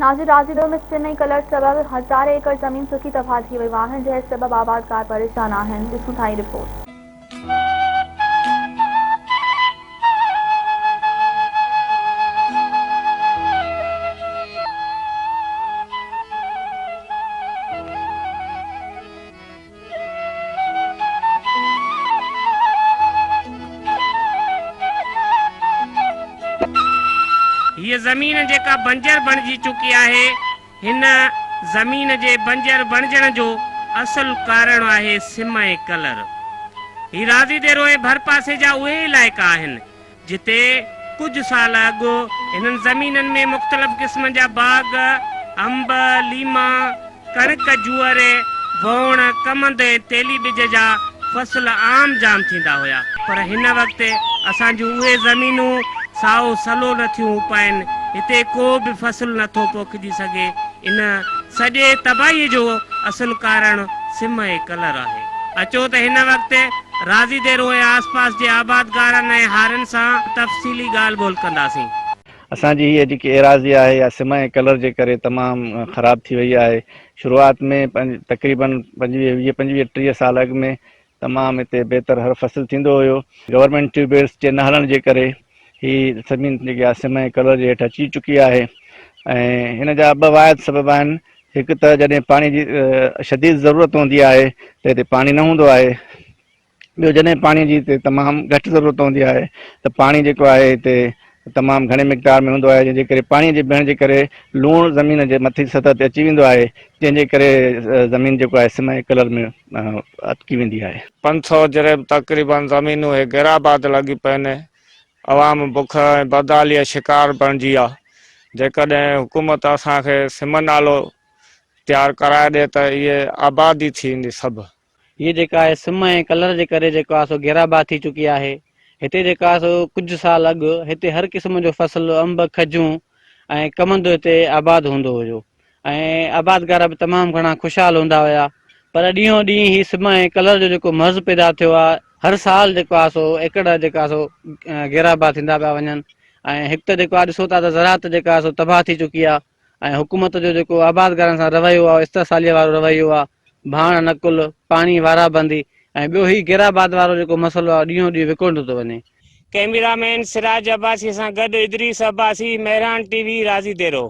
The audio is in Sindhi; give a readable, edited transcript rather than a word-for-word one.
ناظر راضيدو ۾ سم ۽ ڪلر سبب هزارين ايڪڙ زمين سڪي تباهه ٿي وئي، واهن جنهن سبب آبادگار پريشان آهن، ڏسون ٿا هي رپورٽ. هيء زمين جيڪا بنجر بڻجي چڪي آهي، هن زمين جي بنجر بڻجڻ جو اصل ڪارڻ آهي سم ۽ ڪلر. هي راضي ديرو ۽ ڀرپاسي جا اهي علائقا آهن، جتي ڪجهه سال اڳ هنن زمينن ۾ مختلف قسمن جا باغ، انب، ليما، ڪڻڪ، جوئر، ووڻ، ڪمند ۽ تيلي ٻج جا فصل عام جام ٿيندا هيا پر هن وقت اسان جون اهي زمينون سائو سلو نه ٿيون اپائن، هتي ڪو به فصل نه ٿو پوکجي سگهي، ان سڄي تباهي جو اصل ڪارڻ سم ۽ ڪلر آهي. اچو ته هن وقت راضي ديرو ۽ آس پاس جي آبادگارن ۽ هارين سان تفصيلي ڳالهه ٻولهه ڪنداسين. اسان جي هيء جيڪي ايراضي آهي اها سم ۽ ڪلر جي ڪري تمام خراب ٿي وئي آهي. شروعات ۾ تقريبن پنجويهه ويهه پنجويهه ٽيهه سال اڳ ۾ تمام هتي بهتر هر فصل ٿيندو هيو. گورنمينٽ ٽيوب ويلز جي نه هلڻ جي ڪري هي زمين جيڪي آهي سم ۽ ڪلر جي هيٺ اچي چڪي آهي ۽ هن جا ٻه واحد سبب آهن هڪ ته جڏهن پاڻي جي شديد ضرورت هوندي آهي ته هتي پاڻي نه هوندو آهي ٻيو جڏهن پاڻي جي هتي تمام گهٽ ضرورت هوندي آهي ته پاڻي جيڪو آهي هتي تمام گهڻي مقدار ۾ هوندو آهي جنهن جي ڪري پاڻي جي بيهڻ جي ڪري لوڻ زمين جي مٿين سطح تي اچي ويندو آهي جنهن جي ڪري زمين جيڪو آهي سم ۽ ڪلر ۾ اٽڪي ويندي آهي. 500 جريب تقريبن زمينون هي غيرآباد لڳي پين عوام بک ۽ بدحالي جو شڪار بڻجي آ جيڪڏهن حڪومت اسان کي سم نالو تيار ڪرائي ڏي ته اهي آبادي ٿي ويندي سڀ. هي جيڪا آهي سم ۽ ڪلر جي ڪري جيڪو آهي سو غيرآباد ٿي چڪي آهي. هتي جيڪو آهي سو ڪجهه سال اڳ هتي هر قسم جو فصل انب، کجون ۽ ڪمند هتي آباد هوندو هيو ۽ آبادگار به تمام گهڻا خوشحال هوندا هيا پر ڏينهون ڏينهن هي سم ۽ ڪلر جو جيڪو مرض پيدا ٿيو آهي هر سال جيڪو آهي سو ايڪڙ جيڪا سو غيرآباد ٿيندا پيا وڃن ۽ هڪ ته جيڪو آهي ڏسو ٿا ته زراعت جيڪا آهي سو تباهه ٿي چڪي آهي ۽ حڪومت جو جيڪو آبادگارن سان رويو آهي استحصاليء وارو رويو آهي، ڀاڻ نقل، پاڻي وارا بندي ۽ ٻيو هي غيرآباد وارو جيڪو مسئلو آهي ڏينهون ڏينهن وڪوڙندو ٿو وڃي. ڪئميرا مين سراج عباسي سان گڏ ادريس عباسي، مهراڻ ٽي وي، راضي ديرو.